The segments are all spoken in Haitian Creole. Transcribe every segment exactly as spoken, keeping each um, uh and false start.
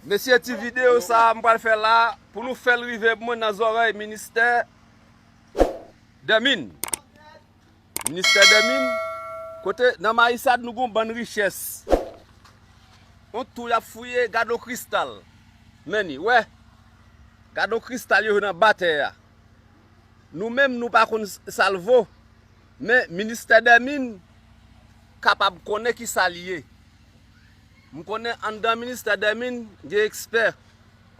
Mesye, ti videyo sa a m pral fè la pou nou fè l rive pou mwen nan zòrèy ministè dè min. Ministè dè min, kote nan Mayisad nou gon bann richès. On tou y ap fouye, gade yon kristal. Men ni, wè. Gade yon kristal yo jwenn anba tè a. Nou menm nou pa konn sa l vo. Men ministè dè min kapab konnen ki sa l ye. M konnen anndan ministè dè min gen ekspè.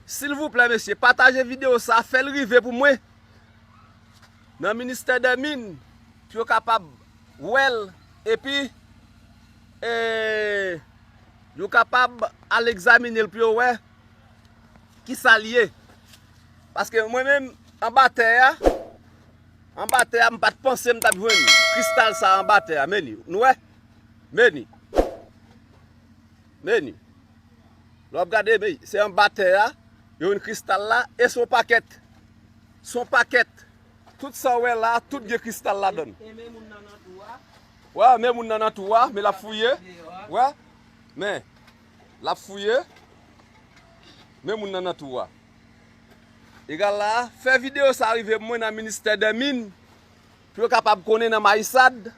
Silvouplè mesye, pataje videyo sa, fè l rive pou mwen nan ministè dè min pou yo kapab wè l epi e, yo kapab al egzamine l pou yo wè ki sa l ye. Paske mwen menm anba tè a, anba tè a m pa t panse m t ap jwenn kristal sa anba tè a. Men ni, nou wè? Men ni. Men ni. Lè w ap gade, men se anba tè a, yo jwenn kristal la, e se yon pakèt. Se yon pakèt. Tout sa w wè la, tout gen kristal ladan l. E men moun nan nan tou a. Wè, men moun nan nan tou a, men l ap fouye. Wè, men l ap fouye. Men moun nan nan tou a. Egal la, fè videyo sa rive mwen nan ministè dè min pou yo kapab konnen nan Mayisad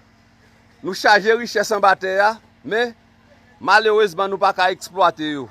nou chaje richès anba tè a, men malerezman nou pa ka eksplwate yo.